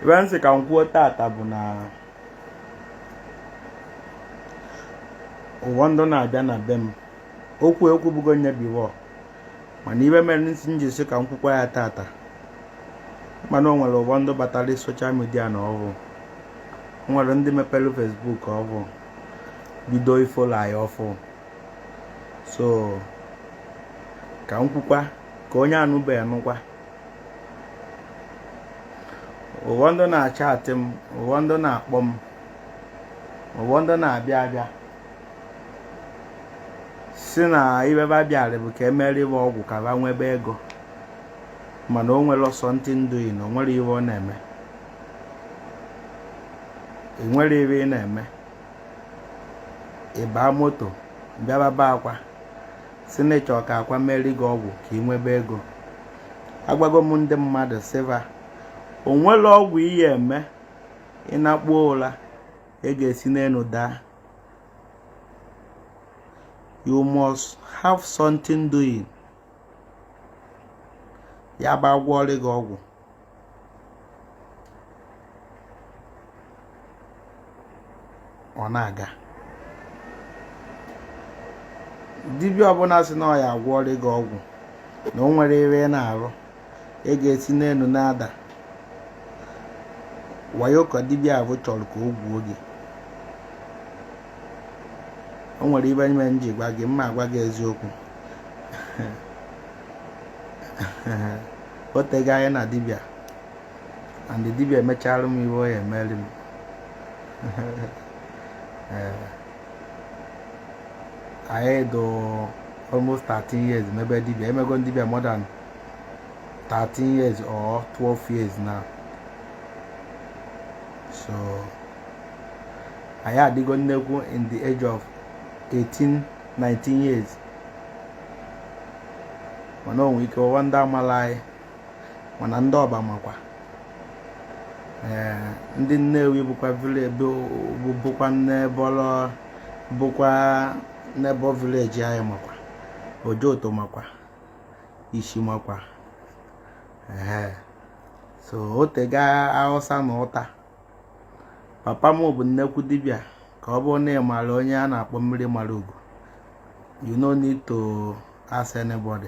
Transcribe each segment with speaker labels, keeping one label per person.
Speaker 1: Ibe m sị ka m kwuo tata bụ na ụfọdụ na-abịa na be m okwu ekwubugo nye before, mana ibe mere m ji sị ka m kwukwa ya tata, mana o nwere ụfọdụ batara social media na ọvụ, o nwere ndị mepere Facebook ọvụ bido ifollow anyị ọfụ. So ka m kwukwa ka onye anụbeghị nụkwa. Ụfọdụ na-achatị m, ụfọdụ na-akpọ m, ụfọdụ na-abịa abịa sị na ibe ba bịara bụ ka emere ibe ọgwụ ka ba nwebe ego, mana o nwere something doing, o nwere ibe ọ na-eme, enwere ibe ị na-eme. Ị baa moto bịaba be akwa sị na ị chọ ka akwa mere gị ọgwụ ka ị nwebe ego. Agwago m ndị mmadụ sị va o nwere ọgwụ ị ya-eme ị nakpuo ụla ego esi n'elu daa. You must have something doing. Ya bụ agwọọrọ gị ọgwụ ọ na-aga. Dibịa ọbụla sị na ọ ya agwọọrọ gị ọgwụ na o nwere ibe ị na-arụ ego esi n'elu na-ada, wayo ka dibịa ahụ chọrọ ka o gwuo gị. O nwere ibe ime m ji gwa gị mma agwa gị eziokwu. O tego anyị na dibịa and dibịa emechara m iwe ọ ya emeri m. Anyị dụ almost 13 years mebe dibịa, emego dibịa more than 13 years or 12 years now. So anyị adịgo nnekwu in the age of 18 19 years, mana o nwere ike ụwa ndị amala anyị, mana ndị ọba makwa. Ee, ndị Nnewi bụkwa village bụkwa neighbour, bụkwa neighbour village anyị makwa, Ojoto makwa, Ishi makwa. Ee, so o tega Hausa na ụta. Papa m bụ nnekwu dibịa, ka ọ bụrụ na ị maara onye a na-akpọ mmiri mara ugo, you no need to ask anybody.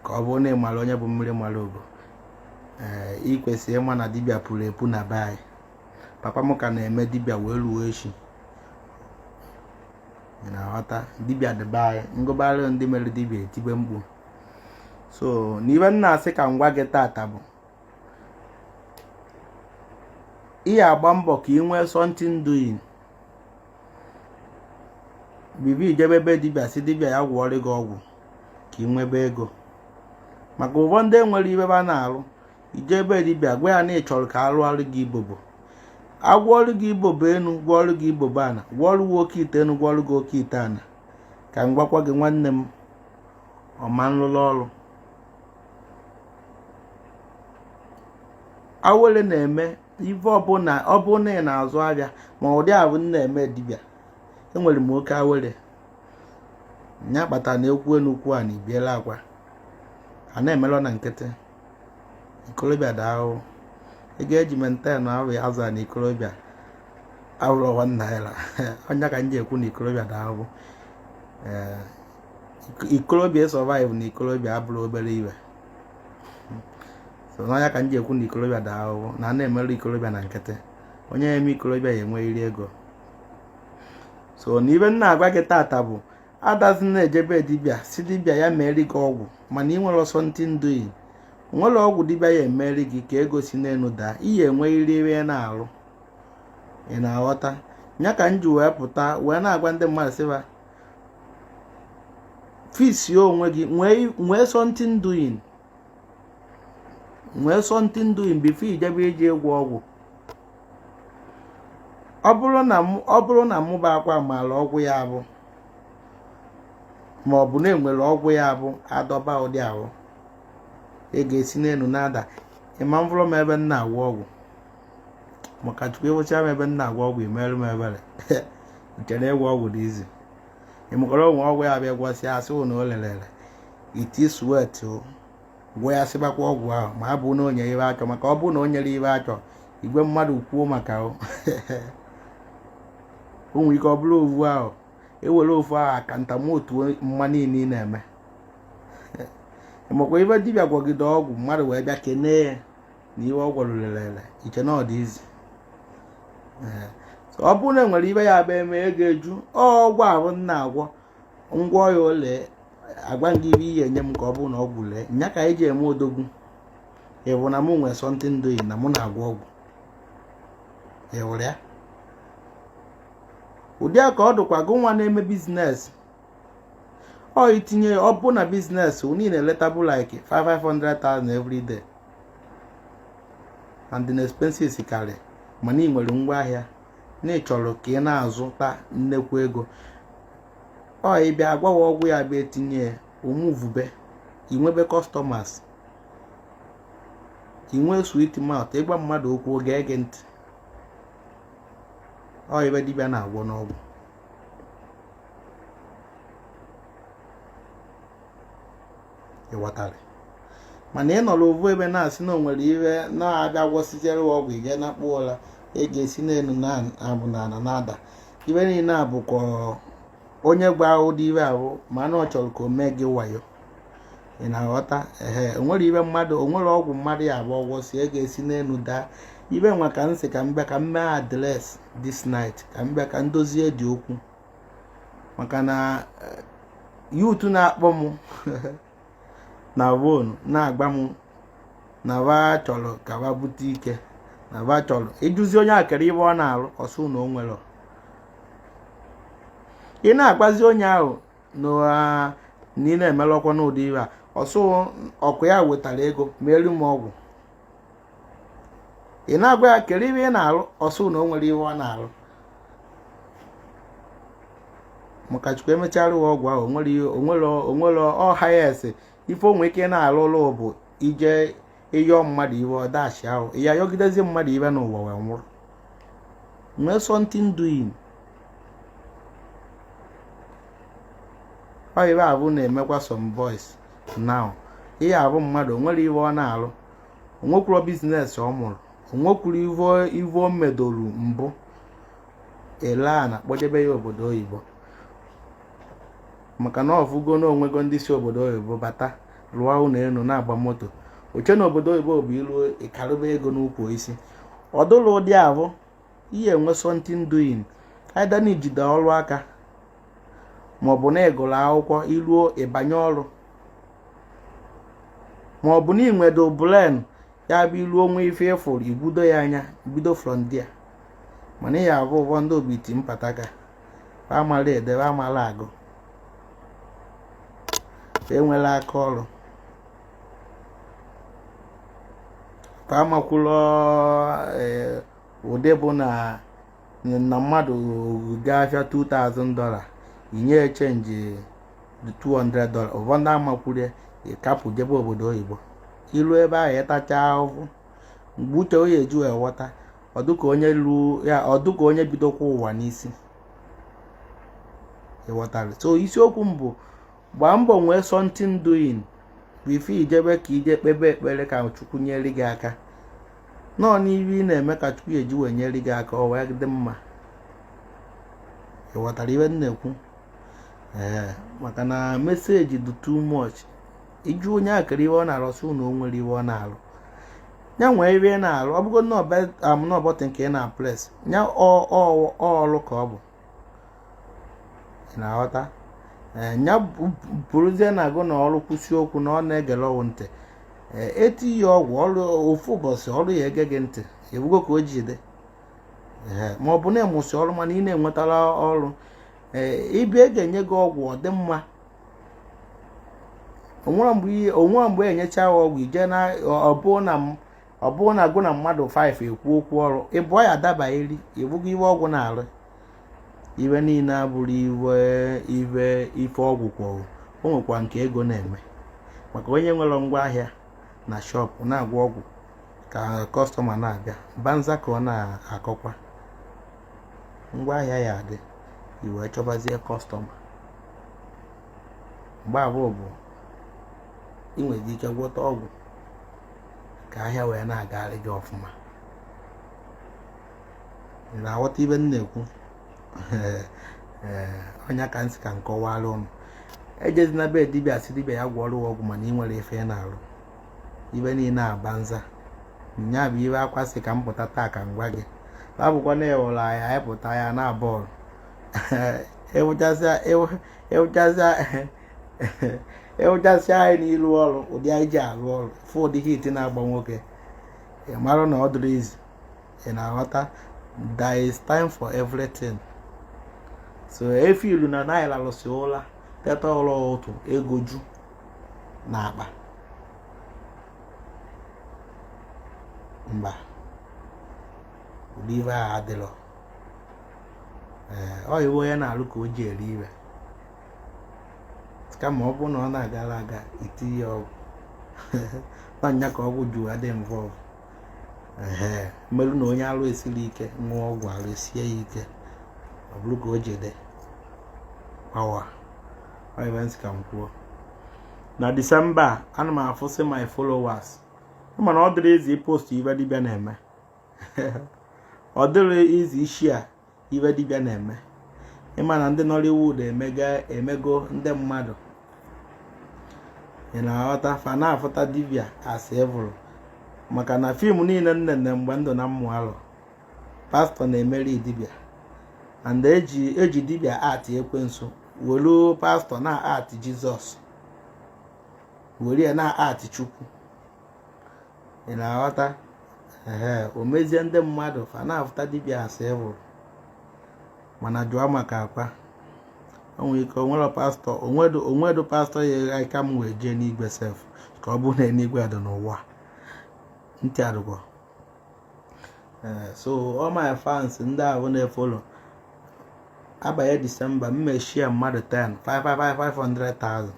Speaker 1: Ka ọ bụrụ na ị maara onye bụ mmiri mara ugo, ee, ị kwesịrị ịma na dibịa pụrụ epu na be anyị. Papa m ka na-eme dibịa wee ruo echi. Ị na-aghọta? Dibịa dị be anyị, ngụbarị ndị mere dibịa etibe mkpu. So na ibe m na-asị ka m gwa gị tata bụ ị agba mbọ ka ị nwee something doing before ijebe ebe dibịa si dibịa ya gwọọrọ gị ọgwụ ka ị nwebe ego. Maka ụfọdụ ndị nwere ibe ba na-arụ, ije ebe dibịa gwa ya na ị chọrọ ka alụọrụ gị ibobo, agwọọrụ gị ibobo enu, gwọọrụ gị ibobo ana, gwọọrụ gị oke ite enu, gwọọrụ gị oke ite ana. Ka m gwakwa gị nwanne m, ọma nlụlụ ọrụ awele na-eme ife ọbụla ọ bụrụ na ị na-azụ ahịa ma ụdị ahụ m na-eme dibịa, enwere m oke awele nya kpata na ekwu enukwu a na ibiela akwa a na-emelọ na nkịtị. Ikolobịa da ahụhụ ego eji maintain ahụ ya azụ na ikolobịa ahụrụ ₦1 onye ka m ji ekwu na ikolobịa da ahụhụ. Ee, ikolobịa survive na ikolobịa abụrụ obere iwe. So n'ọnya ka m ji ekwu na ikolobịa da ahụhụ na a na-emerụ ikolobịa na nkịtị. Onye eme ikolobịa ya enwe iri ego. So na ibe m na-agwa gị tata bụ adazi na-ejebe dibịa si dibịa ya mere gị ọgwụ, mana ị nwere something doing. Nwere ọgwụ dibịa ya emeri gị ka ego si n'elu daa, iyi enwe iri ebe ị na-arụ. Ị na-aghọta? Ya ka m ji wee pụta wee na-agwa ndị mmadụ sịba fisie onwe gị, nwee something doing, nwee something doing before ijebe ije ịgwọ ọgwụ. Ọ bụrụ na mụ bụ akwa maara ọgwụ ya bụ, ma ọ bụ na enwere ọgwụ ya bụ adọba ụdị ahụ ị ga-esi n'elu na-ada, ịma mvụrụ m ebe m na-agwọ ọgwụ, maka Chukwu ịwụcha m ebe m na-agwọ ọgwụ, imerụ m ebere nke na ịgwọ ọgwụ dị izi. Ịmụkọrọ onwe ọgwụ ya bịa gwọsịa asị na o lelere iti sweat o. Gwọ ya sịbakwa ọgwụ ahụ ma abụ na onye ibe achọ, maka ọ bụrụ na o nyere ibe achọ, igwe mmadụ kwuo maka o nwere ike ọ bụrụ ovu ahụ ewere ofu ahụ akantamotu mma niile ị na-eme. Makwa ibe dibịa gwọgide ọgwụ mmadụ wee bịa kenee ya na iwe ọ gwọrọ lelele iche na ọ dị izi. Ọ bụrụ na enwere ibe ya abịa eme ego eju ọgwụ ahụ nna agwọ ngwa ya ole agwa gị ibe ihe enye m ka ọ bụrụ na ọgwụ lee nya ka anyị ji eme odogwu. Ịbụ na mụ nwee something doing na mụ na-agwọ ọgwụ ịhụrụ ya ụdị a ka ọ dụkwa gụ nwa na-eme business. Ọ itinye ọ bụ na business unu na-eletabụ like 500,000 every day and the expenses karị, mana ị nwere ngwaahịa na ị chọrọ ka ị na-azụta nnekwu ego, ọ ịbịa agwawa ọgwụ ya bịa etinye ya omuvube, inwebe customers, inwe sweet mouth, ịgwa mmadụ okwu oge ege ntị. Ọ ibe dibịa na-agwọ n'ọgwụ. Ịghọtara? Mana ị nọrọ ovu ebe na-asị na o nwere iwe na-abịa gwọsiziere ọgwụ ije na-akpụ ụra eji esi n'elu na-abụ n'ala na-ada ibe niile a bụkwa onye gwa ụdị iwe ahụ, mana ọ chọrọ ka o mee gị wayo. Ị na-aghọta? Ehe, onwere ibe mmadụ, onwere ọgwụ mmadụ ya abụ ọgwọ si ego esi n'elu daa ibe nwa. Ka m sị ka m bịa ka m mee address this night, ka m bịa ka m dozie dị okwu, maka na youth na-akpọ m na phone na-agba m na va chọrọ ka va bute ike, na va chọrọ ịjụzi onye akara ibe ọ na-arụ ọsụ na o nwere. Ị na-agbazi onye ahụ na ị na-emelọkwa n'ụdị ibe a, ọsụ ọkụ ya wetara ego ma elu m ọgwụ. Ị na-agwa ya kere ibe ị na-arụ, ọsụ na o nwere iwe ọ na-arụ, maka Chukwu emechara ụwa ọgwụ ahụ onwere ọha ya ese ife onwe ike na-alụ ụlọ bụ ije ịyọ mmadụ iwe ọdachi ahụ ya yọgidezi mmadụ ibe n'ụwa wee nwụrụ. Nwee something doing. Ọ ibe abụ na-emekwa some boys now. Ihe abụ mmadụ onwere iwe ọ na-alụ, onwekwuru business ọ mụrụ, onwekwuru ivo o medoru mbụ ele a na-akpọjebe ya obodo oyibo, maka na ọfụgo na onwego ndị si obodo oyibo bata rụọ ụlọ elu na-agba moto. Oche na obodo oyibo bụ ilu ịkarụba ego n'ukwu isi ọdụlụ ụdị ahụ ihe enwe something doing, either na ijide ọrụ aka maọbụ na ịgụrụ akwụkwọ iruo ịbanye ọrụ, maọbụ na ịnwedo brain ya bụ iruo nwe ife ịfụrụ igbudo ya anya bido from there. Mana ya abụ ụfọdụ obiti mpataka amara edebe amara agụ enwela aka ọrụ amakwụlọ ụdị bụ na mmadụ gaa afịa $2,000 inye change $200, ụfọdụ amakwuru ịkapụ jebe obodo oyibo. Ilu ebe ahụ ịtacha ahụhụ mgbe uche onye eji wee ghọta ọdụka onye lu ya, ọdụka onye bidokwa ụwa n'isi. Ịghọtara? So isiokwu m bụ gbaa mbọ nwee something doing before ijebe ka ije kpebe ekpere ka Chukwu nyere gị aka. Nọọ n'ihe ị na-eme ka Chukwu eji wee nyere gị aka ọ wee dị mma. Ịghọtara ihe m na-ekwu? Ee, maka na message dị too much. Ịjụ onye akara ihe ọ na-arụ ọsụ na o nwere ihe ọ na-arụ, ya nwee ihe ị na-arụ, ọ bụgo n'ọbọtị nke ị na-press ya ọrụ ka ọ bụ. Ị na-aghọta? Ee, ya bụrụzie na agụ na ọrụ kwụsị okwu na ọ na-egere ọwụ ntị. Ee, eti ya ọgwụ ọrụ ofu ụbọchị ọrụ ya ege gị ntị ebugo ka o ji dị. Ee, ma ọ bụ na ịmụsị ọrụ mana ị na-enwetara ọrụ. Ee, ịbịa ga-enye gị ọgwụ ọ dị mma. Onwere mgbe enyecha ọgwụ ije na ọ bụ na agụ na mmadụ 5 ekwu okwu ọrụ ịbụọ ya adabaghịrị ebugo iwe ọgwụ na-arụ iwe niile abụrụ iwe iwe ife ọgwụ kwọrọ. O nwekwa nke ego na-eme maka onye nwere ngwaahịa na shop na-agwọ ọgwụ ka customer na-abịa banza ka ọ na-akọkwa ngwaahịa ya adị iwee chọbazie customer. Mgbe abụọ bụ Ị nwere ike gwọta ọgwụ ka ahịa wee na-agagharị gị ọfụma. Ị na-aghọta ibe m na-ekwu? Ee, ọnya ka m sị ka m kọwara ụnụ. Ejezina be dibịa sị dibịa ya gwọrọ ọgwụ, mana ị nwere ife ị na-arụ. Ibe niile aba nza nya bụ ibe akwa sị ka m pụta taa ka m gwa gị. Abụkwa na ewere anyị, anyị pụta ya na bọọlụ, ewụchasịa anyị n'ilu ọrụ. Ụdị anyị ji arụ ọrụ, fụ ụdị hit na-agba nwoke, ị mara na ọ dịrị izu. Ị na-aghọta? There is time for everything. So efi ilu na naịla lụsị ụla, teta ụlọ ụtụ, ego ju n'akpa. Mba, ụdị ibe a adịrọ. Ee, ọ iwe onye na-alụ ka o ji eri iwe, kama ọ bụrụ na ọ na-agara aga, itinye ọgwụ na nya ka ọgwụ ju adị involve. Ee, mmerụ na onye arụ esiri ike ṅụọ ọgwụ, arụ esie ya ike, ọ bụrụ ka o jide pawa. Ọ ibe nsị ka m kwuo na Disemba a, ana m afụsị my followers. Mana ọ dịrị easy post ibe dibịa na-eme, ọ dịrị easy share ibe dibịa na-eme. Ịma na ndị Nollywood emego ndị mmadụ, ị na-aghọta, fa na-afụta dibịa as evil, maka na film niile nnenne mgbe ndụ na mmụ alụ, pastọ na-emeri dibịa, and eji dibịa art ekwensu, welu pastọ na art Jizọs, were ya na art Chukwu. Ị na-aghọta? Ee, o mezie ndị mmadụ fa na-afụta dibịa as evil. Mana jụọ maka akwa, o nwere ike onwere pastọ, onwedo pastọ ya aka m wee jee n'igwe sef, ka ọ bụrụ na eluigwe dị n'ụwa ntị adụgọ. Ee, so all my fans, ndị ahụ na-efollow, abanye Disemba, mmechie mmadụ 10, 555 500,000,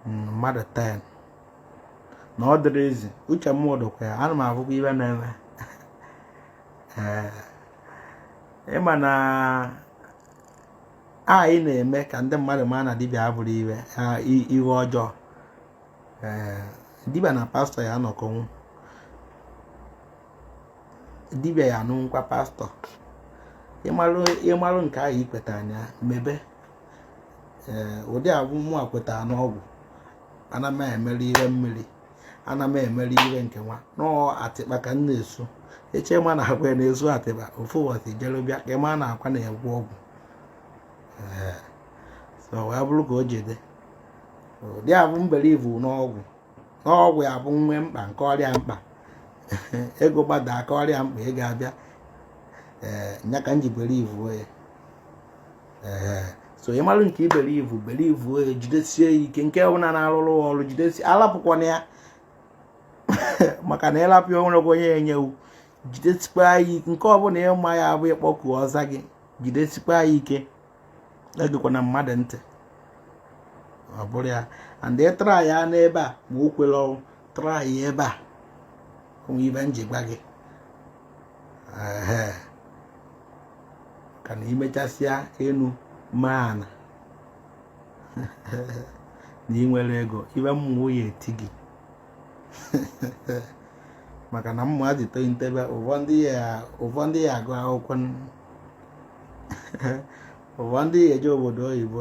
Speaker 1: mmadụ 10 na ọ dịrị ezi. Uche m dịkwa ya, ana m afụkwa ibe na-eme. Ee, ịma na anyị na-eme ka ndị mmadụ maa na dibịa abụrụ iwe iwe ọjọọ. Ee, dibịa na pastọ ya anọkọnwụ, dibịa ya anụ nkwa pastọ. Ịmarụ nke ahụ ikweta anya mebe. Ee, ụdị abụ mụ kwetara n'ọgwụ, ana m emere ihe mmiri, ana m emere ihe nke nwa nọọ atịkpa ka m na-esu eche ma na akwa na-esu atịkpa. Ofu ụbọchị jere bịa ka ịma na akwa na-egwu ọgwụ. Ee, so wee bụrụ ka o jide ụdị abụ mberivu n'ọgwụ. N'ọgwụ ya bụ nwe mkpa nke ọrịa, mkpa ego gbada aka, ọrịa mkpa ego abịa. Ee, nya ka m ji believe ya. Ee, so ịmalụ nke i believe, believe ya, jidesie ya ike. Nke ọbụla na-arụrụ ọrụ, jidesie, alapụkwana ya, maka na ịlapụ ya, onwere onye ya enyewu. Jidesikwa ya ike. Nke ọbụla ịma ya bụ ịkpọku ọza gị, jidesikwa ya ike, egekwana mmadụ ntị. Ọ bụrụ ya and ị try ya n'ebe a, ma o kwere ọrụ, try ebe a, onwe ibe m ji gwa gị. Ehe, ka na imechasịa enu maa na na ị nwere ego, ibe mmụọ ya eti gị, maka na mmụọ azito ntebe. Ụfọdụ ya agụ akwụkwọ, ụfọdụ ya eje obodo oyibo,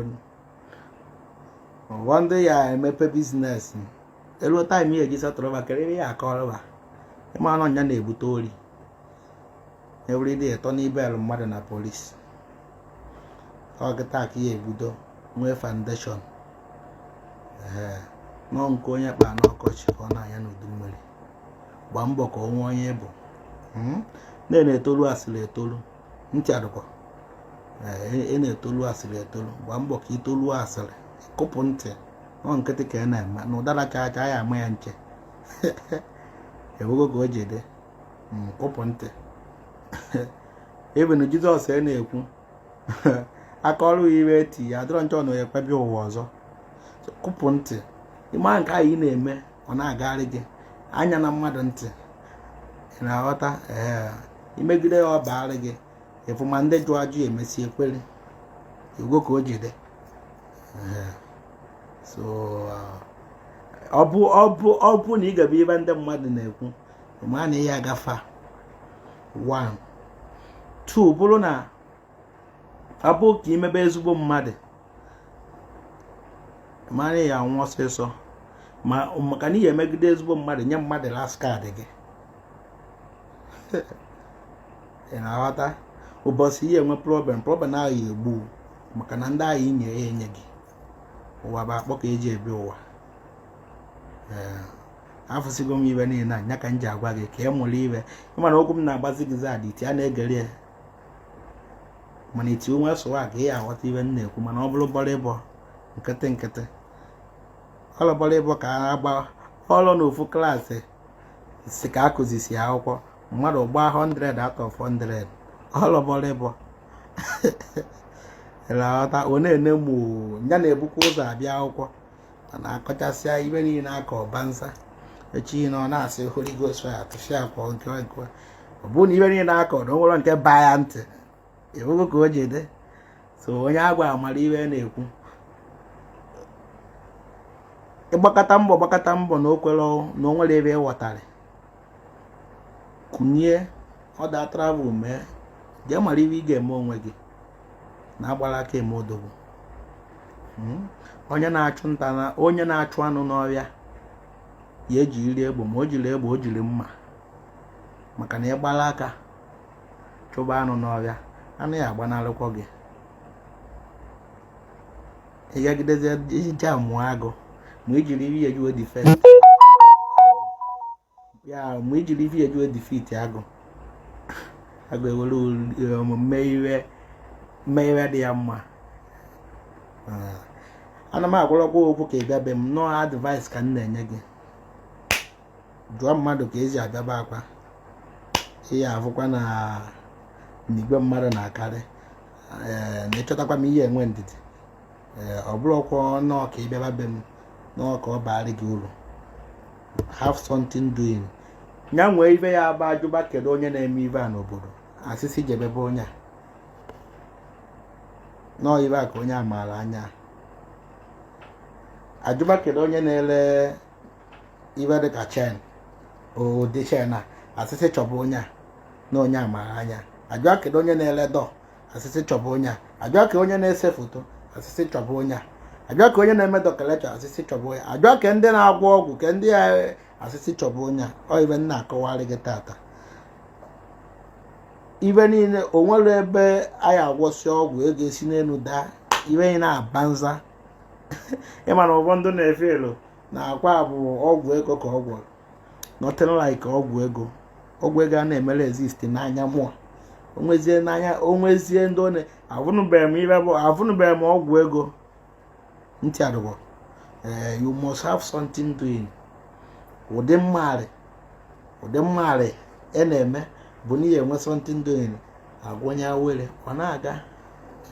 Speaker 1: ụfọdụ ya emepe business. Elu time ya eji setụrụba kere ya akọrọba, ịma na ọnya na-ebute ori everyday, ịtọ n'ibel mmadụ na polisi. Ọ kịta ka ya ebido nwee foundation. Ee, nọ nke onye kpa n'ọkọchị ka ọ na-anya n'udu mmiri. Gbaa mbọ ka ọ nwee onye bụ na-etolu asịrị etolu ntị adụkọ. Ee, ị na-etolu asịrị etolu, gbaa mbọ ka ị toluo asịrị, kụpụ ntị nọ nkịtị ka ị na-eme na ụdara cha acha ya ama ya nche ewego ka o ji dị. Kụpụ ntị. Even Jizọs e na-ekwu aka ọrụ ya, iwe eti ya adịrọ nchọ na ekwe bịa ụwa ọzọ. Kụpụ ntị, ịma nke ahụ ị na-eme, ọ na-agagharị gị anya na mmadụ ntị. Ị na-aghọta? Ee, imegide ya, ọ baarị gị ịfụ ma ndị jụ ajụ emesi ekwere ego ka o ji dị. Ee, so Ọ bụ na ị ga-abụ ibe ndị mmadụ na-ekwu ma na ihe agafe 1 2 bụrụ na ọ bụ ka imebe ezigbo mmadụ mara ya anwụ ọsịsọ, ma maka na ihe emegide ezigbo mmadụ nye mmadụ last card gị. Ị na-aghọta? Ụbọchị ihe enwe problem ahụ ya egbu, maka na ndị ahụ inye ya enye gị ụwa bụ akpọ ka eji ebi ụwa. Ee, afụsigo m ibe niile a nya ka m ji agwa gị ka ị mụrụ ibe. Ịma na okwu m na-agbazi gị zadị iti a na-egere ya, mana iti onwe sụwa ka ị ya aghọta ibe m na-ekwu. Mana ọ bụrụ bọrịbọ nkịtị nkịtị, ọlụ bọrịbọ ka a agba ọlụ n'ofu klaasị si ka akụzisi akwụkwọ mmadụ gbaa 100 out of 100. Ọlụ bọrịbọ aghọta, ọ na-ene mụ ya na-ebukwa ụzọ abịa akwụkwọ, mana akọchasịa ibe niile aka ọbanza echi na ọ na-asị Holy Ghost fire tụfịa akwa nke nke. Ọ bụrụ na ibe niile akọ na o nwere nke baa ya ntị ebugo ka o ji dị. So onye agwa amara ibe na-ekwu, ịgbakọta mbọ gbakọta mbọ na o kwere na o nwere ebe ịghọtara kunie ọ da travel mee jee mara ibe ị ga-eme onwe gị na agbara aka eme odogwu. Onye na-achụ nta na onye na-achụ anụ n'ọhịa ya ejiri egbe, ma o jiri egbe, o jiri mma, maka na ịgbara aka chụba anụ n'ọhịa, anụ ya agbanarịkwa gị. Ịgagidezie ije amụọ agụ, ma ijiri ihe ejuwe defend ya, ma ijiri ife ejuwe defeat agụ, agụ ewere mee ihe dị ya mma. Ana m agwarakwa okwu ka ị bịa be m nọọ, advice ka m na-enye gị. Jụọ mmadụ ka ezi abịaba akwa, ihe afụkwa na n'igwe mmadụ na-akarị. Ee, na ịchọtakwa m ihe enwe ndidi. Ee, ọ bụrụkwa nọọ ka ị bịaba be m nọọ ka ọ baara gị uru. Have something doing ya, nwee ife ya aba ajụba kedu onye na-eme ife a n'obodo, asịsị jebebe onye a nọọ ife a ka onye a maara anya. Ajụba kedu onye na-ere ife dịka chain, ụdị chain a, asịsị chọba onye a na onye a maara anya. Ajụa kedu onye na-ere dọ, asịsị chọba onye a. Ajụa ka onye na-ese foto, asịsị chọba onye a. Ajụa ka onye na-eme decoration, asịsị chọba onye a. Ajụa ka ndị na-agwọ ọgwụ, ka ndị a, asịsị chọba onye a. Ọ ibe m na-akọwarị gị tata, ibe niile o nwere ebe anyị agwọsị ọgwụ ego esi n'elu daa, ibe niile na-aba nza. Ịma na ụfọdụ na-efe elu na akwa bụ ọgwụ ego ka ọ gwọrọ. Nothing like ọgwụ ego. Ọgwụ ego a na-emere exist n'anya mụọ onwezie n'anya onwezie ndị ọ na avụnụbeghị m ibe bụ avụnụbeghị m ọgwụ ego ntị adụgbọ. Ee, you must have something doing. Ụdị mmarị e na-eme bụ na ihe enwe something doing, agwọnye were ọ na-aga.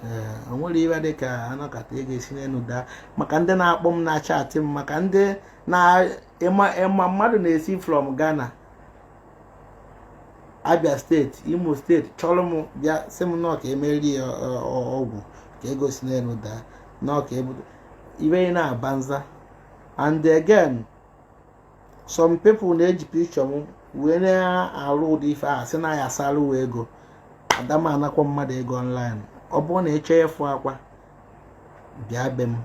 Speaker 1: Ee, o nwere ibe dị ka anọkata ego esi n'elu daa, maka ndị na-akpọ m na chat m, maka ndị na ịma ịma mmadụ na-esi from Ghana, Abia Steeti, Imo Steeti chọrọ m bịa sị m nọọ ka emeri ya ọgwụ ka ego si n'elu daa, nọọ ka ebudo ibe ị na-aba nza. And again, some people na-eji picture m wee na-arụ ụdị ife a, sị na ya asara uwe ego. Adama anakwa mmadụ ego online. Ọ bụrụ na ị chọọ ịfụ akwa, bịa be m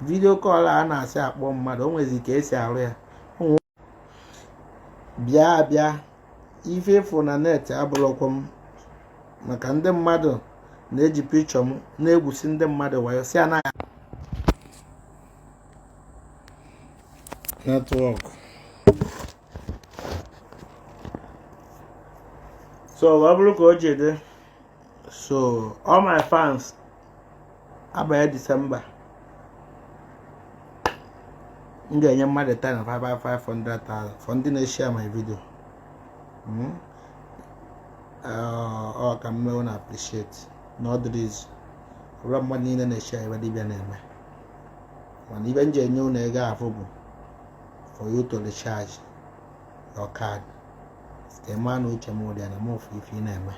Speaker 1: video call a na-asị akpọ mmadụ, o nwezi ka esi arụ ya. Bịa bịa ife ịfụ na net abụrụkwa m, maka ndị mmadụ na-eji picture m na-egwusi ndị mmadụ wayo si anaghị network. So ọ bụrụ ka o ji dị, so all my fans, abanye Disemba, m ga-enye mmadụ 10 500,000 for ndị na-eshare my video. Ọ ka m mewe na appreciate na ọ dịrị izu ọ bụrụ mmadụ niile na-eshare ebe dibịa na-eme, mana ibe m ji enye unu ego afụ bụ for you to recharge your card site ma na uche m dị na m ofu ife ị na-eme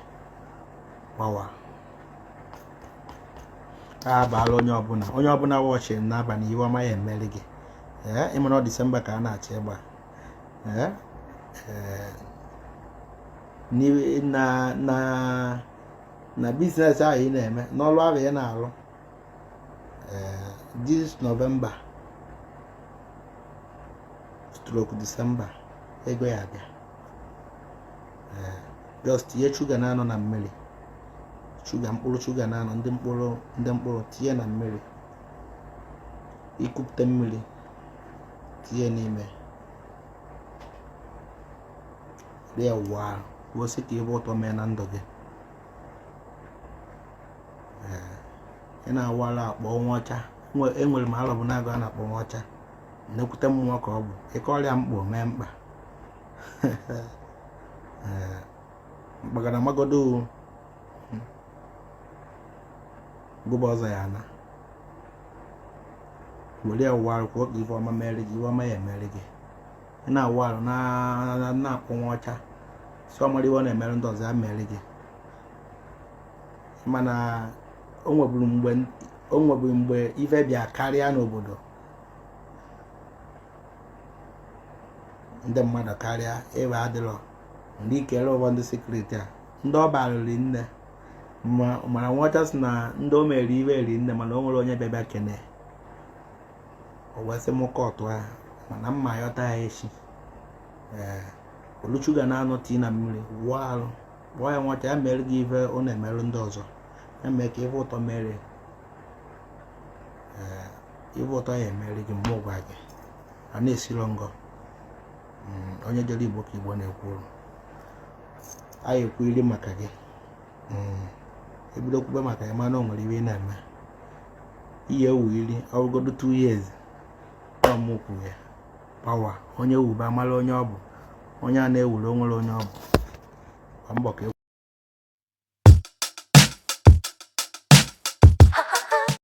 Speaker 1: gbawa. Abaala onye ọbụla wọchị n'abalị, iwe ọma ya emeri gị. Ee, ịmara Disemba ka a na-achọ ịgba. Ee, na business ahụ ị na-eme, n'ọrụ ahụ ị na-arụ, ee, this November stroke December, ego ya abịa. Ee, just tinye shuga na-anọ na mmiri, shuga mkpụrụ, shuga na-anọ ndị mkpụrụ, ndị mkpụrụ, tinye na mmiri, ikupụta mmiri, tinye n'ime rie ụwa ahụ, gosi ka ibe ụtọ mee na ndụ gị. Ee, ị na-awara akpọ nwa ọcha. Enwere m alọbụ na-agụ a na-akpọ nwa ọcha, nnekwute mmụọ ka ọ bụ ịke ọrịa mkpụ mee mkpa. Ee, mkpagara magodo gụba ọzọ ya na were ya wụọ arụ, kwuo ka ife ọma mere gị, ife ọma ya emere gị. Ị na-awụ arụ na-akpọ nwa ọcha, si ọmara iwe ọ na-emere ndị ọzọ, ya mere gị. Mana o nweburu mgbe ife bịa karịa n'obodo ndị mmadụ karịa ebe adịrọ ndị ikere ụfọdụ ndị security a ndị ọ barịrị nne. Mana nwa ọcha sị na ndị o mere iwe eri nne, mana o nwere onye bịa bịa kene o wee sị m kọtụ ahụ, mana mma yọta ya echi. Ee, oluchuga na-anọ tii na mmiri wụọ arụ, kpọọ ya nwa ọcha, ya mere gị ife ọ na-emerụ ndị ọzọ, ya mee ka ife ụtọ mere. Ee, ife ụtọ ya emere gị mgbe gwa gị a na-esiro ngọ. Onye jere Igbo ka Igbo na-ekwuru anyị ekwuriri maka gị. Ebido kwube maka ya, mana o nwere iwe ị na-eme ihe ewu iri ọrụgodo 2 years ọmụkwu ya pawa onye wube amara onye ọ bụ, onye a na-ewuru onwere onye ọ bụ. Kwa mbọ ka